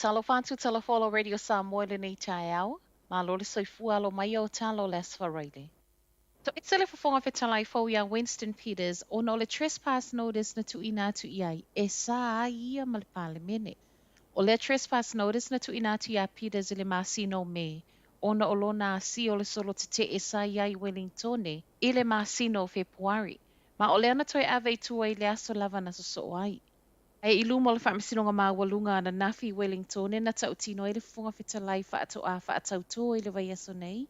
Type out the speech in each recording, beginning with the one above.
Faatalofa atu Tala Radio Samoa i lenei taeao, malo le soifua alo mai o talo le Aso Faraile. Toese le Fofoga Fetalai fou ia Winston Peters ona o le trespass notice na tuuina atu i ai e sa ai ia ma le Palemene. O lea trespass notice na tuuina atu iā Peters i le masina o Me ona o lona asia o le solo tetee sa i ai i Welingtone i le masina o Fepuari, ma o lea na toe ave i tua i le aso lava na sosoo ai. Ae i luma o le Faamasinoga Maualuga ananafi i Welingtone na tautino ai le Fofoga Fetalai faatoa faatautō i le vaiaso nei,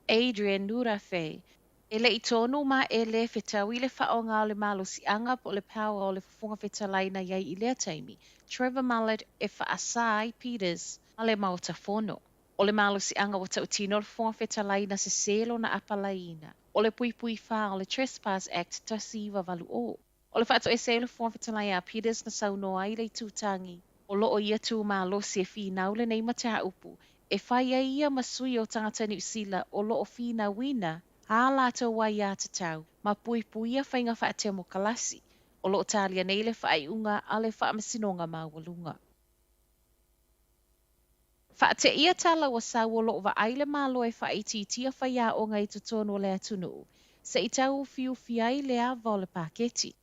Adrian Nurafe, e le i tonu ma e lē fetaui le faaaoga o le malosiaga po o le power o le Fofoga Fetalai na i ai i lea taimi, Trevor Mallard, e faasā ai Peters ma le Maota Fono. O le malosiaga ua tautino le Fofoga Fetalai na sesē lona apalaiina o le puipui 4 o le Trespass Act 1980. O le faatoese ai o le Fofoga Fetalai a Peters na saunoa ai le itutagi o loo ia tumalosi e finau lenei mataupu e fai ai ia ma sui o tagata Niu Sila o loo finauina ā latou aiatatau ma puipuia faiga faatemokalasi o loo talia nei le faaiuga a le Faamasinoga Maualuga. Faateia tala ua sau o loo vaai le Malo e faaitiitia faiaoga i totonu o le atunuu se i tauufiufi ai le ava o le paketi.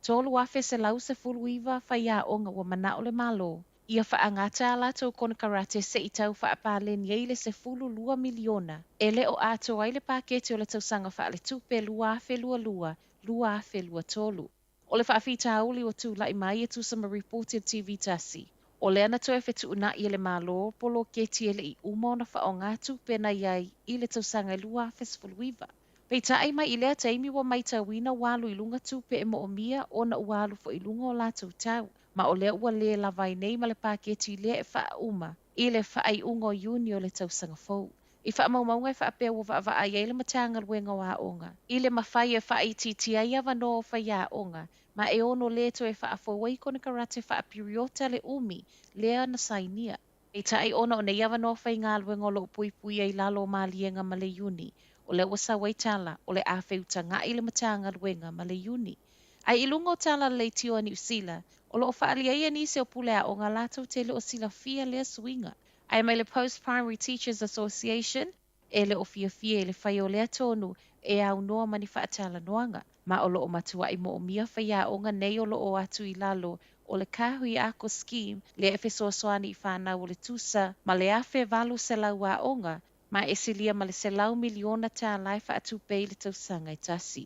3,119 faiaoga ua manao le Malo ia faagata a latou konekarate se i tau faapaleni ai le 12 miliona e le o atoa ai le paketi o le tausaga faaletupe 2022 2023. O le faafitauli ua tulai mai e tusa ma ripoti a le TV tasi. O lea na toe fetuunai e le Malo poloketi e le i uma ona faaaoga tupe na i ai i le tausaga e 2019. Peitai mai i lea taimi ua matauina ua alu i luga tupe e moomia ona ua alu foi i luga o latou tau. Ma o lea ua lē lava ai nei ma le paketi lea e faauma i le faaiuga o Iuni o le tausaga fou. I faamaumauga e faapea ua vaavaai ai le Matagaluega o Aoga i le mafai e faaitiitia ai avanoa o faiaoga ma e ono lē toe faafou ai konekarate faapiriota le umi lea na sainia. Peitai ona o nei avanoa faigaluega o loo puipuia i lalo o maliega ma le Iuni, o lea ua sau ai tala o le a feutaga'i le Matagaluega ma le Iuni. Ae i luga o tala a le Leitio a Niu Sila, o loo faaalia nisi o pule aoga latou te le o silafia lea suiga. Ae mai le Post Primary Teachers Association, e le o fiafia i le fai o lea tonu e aunoa ma ni faatalanoaga. Ma o loo matuai moomia faiaoga nei o loo atu i lalo o le Kāhui Ako Scheme lea e fesoasoani i whānau o le tusa ma le 1,800 aoga ma e silia ma le 100 miliona tālā e faatupe i le tausaga e tasi.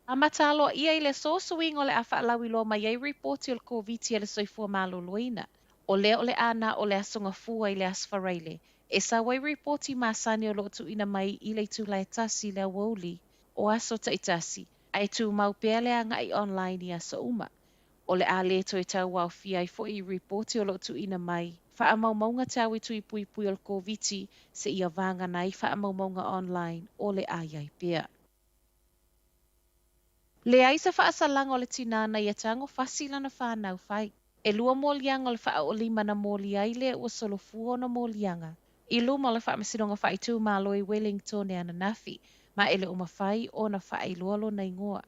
Amata aloaia i le aso suiga o le a faalauiloa mai ai ripoti o le Koviti a le Soifua Maloloina. O lea o le ana o le aso Gafua i le Aso Faraile. E sau ai ripoti masani o loo tuuina mai i le itula e 1 i le aoauli o aso taitasi, ae tumau pea le agai online i aso uma. O le a le toe tauaofia ai foi i ripoti o loo tuuina mai faamaumauga tau i tui puipui o le Koviti seia vagana ai faamaumauga online o le a i ai pea. Leai se faasalaga o le tinā na ia tago fasi lana whānau fai. E lua moliaga o le faaoolima na moli ai lea ua solofua ona moliaga. I luma o le Faamasinoga Faaitumalo i Wellington e ananafi, ma e le o mafai ona faailoa lona igoa.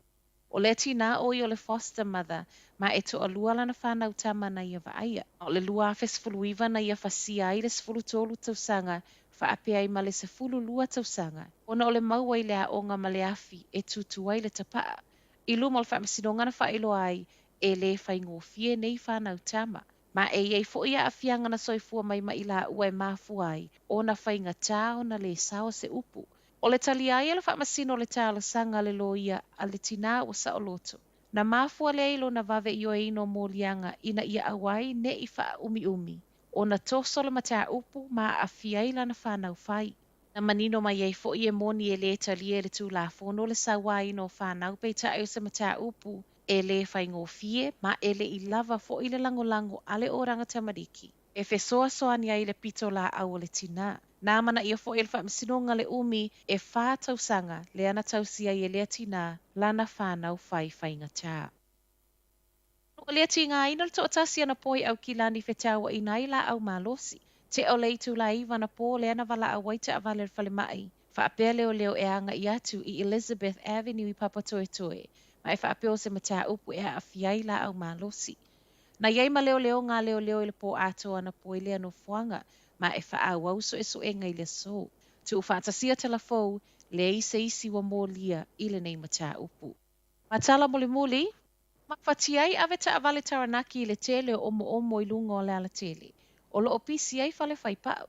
O lea tinā o ia o le foster mother, ma e toalua lana whānau tama na ia vaaia. O le 2019 na ia fasia ai le 13 tausaga faapea ai ma le 12 tausaga. Ona o le maua i le aoga ma le afi e tutu ai le tapaa. I luma o le Faamasinoga na faailoa ai e lē faigofie nei whānau tama. Ma e iai foi aafiaga na soifua mai mai laua e mafua ai ona faigata ona le sao se upu. O le talia ai e le faamasino o le talosaga a le loia a le tinā ua saoloto. Na mafua lea i lona vave ioeina o moliaga ina ia aua ai nei faaumiumi. Ona toso le mataupu ma aafia ai lana whānau fai. Na manino mai ai foi e moni e lē talia e le Tulafono le sauaina o whānau peitai o se mataupu e lē faigofie ma e le i lava foi le lagolago a le oranga tamariki. E fesoasoani ai le pito laau o le tinā. Na amanaia foi e le Faamasinoga le umi e 4 tausaga lea na tausi ai e lea tinā lana whānau fai faigata. O lea tigaina le toatasi anapo i Aukilani fetāuaʻina ai laau malosi. Tea o le itula e 9 anapo lea na valaau ai taavale a le falemai. Faapea leoleo e agai atu i Elizabeth Avenue i Papatoetoe. Ma e faapea o se mataupu e aafia ai laau malosi. Na i ai ma leoleoga a leoleo i le pō atoa anapo i lea nofoaga, ma e faaauau suesuega i le aso. Tuufaatasia tala fou, leai se isi ua molia i lenei mataupu. Ma tala mulimuli, mafatia ai avetaavale taranaki i le tele o omoomo i luga o le alatele, o lo o pisi ai fale fai pau.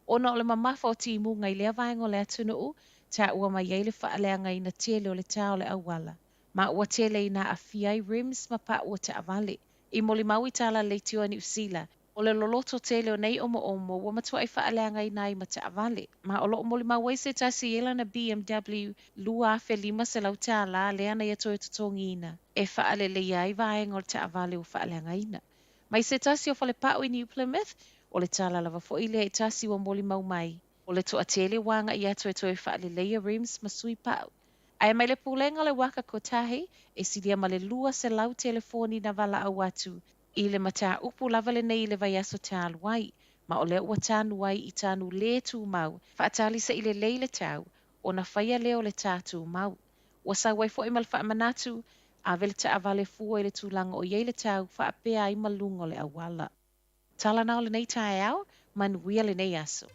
Ona o le mamafa o timuga i lea vaega o le atunuu, taua mai ai le faaleagaina tele o le ta o le auala, ma ua tele ina aafia ai rims ma pau o taavale. I molimau i tala leitio a Niu Sila, o le loloto tele o nei omoomo ua matuai faaleagaina ai ma taavale, ma o lo o molimau ai se tasi i lana BMW $2,500 lea na ia toe totogiina e faaleleia ai vaega o le taavale ua faaleagaina. Mai se tasi o falepau i New Plymouth, o le tala lava foi lea i tasi ua molimau mai, o le toatele ua agai atu e toe faaleleia rims ma sui pau. Ae mai le pulega o le Waka Kotahi, e silia ma le 200 telefoni na valaau atu i le mataupu lava lenei i le vaiaso talu ai, ma o lea ua tanu ai i tanu le tumau, faatali se i lelei le tau, ona faia lea o le tā tumau. Ua sau ai foi ma le faamanatu, ave le taavale fua i le tulaga o i ai le tau faapea ai ma luga o le auala. Tala na o lenei taeao, manuia lenei aso.